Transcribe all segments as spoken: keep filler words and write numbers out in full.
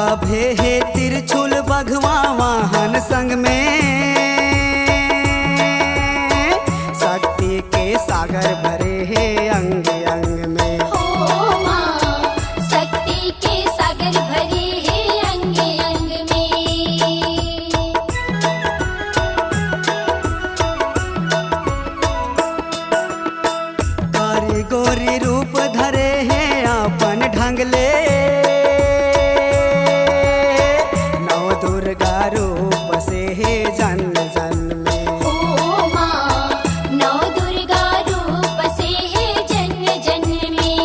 अभे हे त्रिशूल बघवा वाहन संग में, शक्ति के सागर भरे हे अंग अंग में। हो माँ, शक्ति के सागर भरे हे अंग अंग में। कारीगोरी रूप धरे हे अपन ढंग ले, नव दुर्गा रूप से हे जन्म जन्म में। ओ माँ, नव दुर्गा रूप से हे जन्म जन्म में।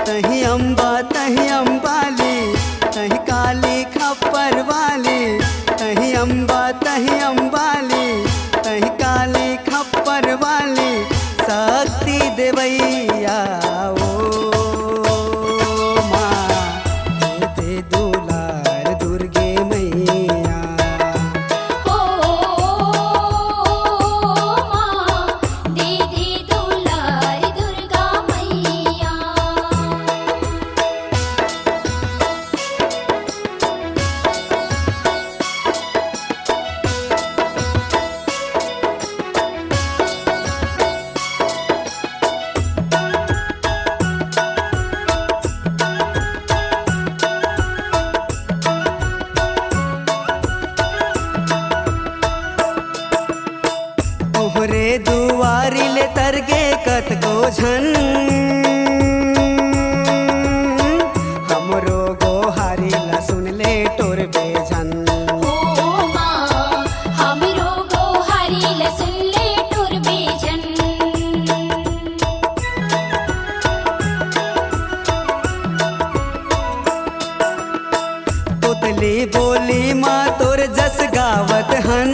तहीं अम्बा तहीं अम्बाली, तहीं काली खप्पर वाली, तहीं अम्बा तहीं अम्बाली, तहीं काली खप्पर वाली, शक्ति देवैया ओ माँ, दे दे दुलार दुर्गे मैया। ओ माँ, दे दे दुलार दुर्गा मैया। तोहरे दुआरी ले तरगे कतको झन, हमरो गोहारी ला सुन ले टोर बेझन। ओ माँ, हमरो गोहारी ला सुन ले टोर बेझन। तोतली बोली माँ तोर जस गावत हन,